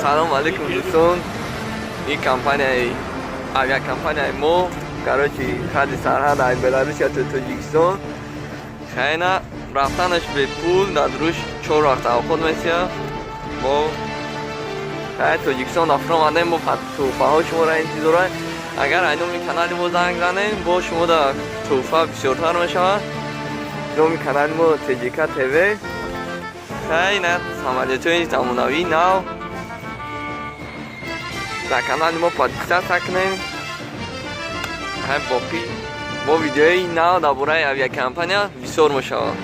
Салом алейкум, дӯстон. Ин компанияи авиакомпанияи мо, короче, хати сарҳад ай Беларусия то Тоҷикистон. Хайна рафтанаш бепул, дар руш чор вақт авқот месия. Мо хай Тоҷикистон афромадем, бо тӯҳфаҳо шуморо интизора. Агар ай номи канали мо занг занем, бо шумо да тӯҳфа бисёртар мешавад. Номи канали мо ТЖК ТВ. Хайна самолётҳои замонавии нав. Дар канали мо подписаться кунем. Ҳай, боқӣ бо видеои нав дар бораи авиакомпания бисёр мешавад.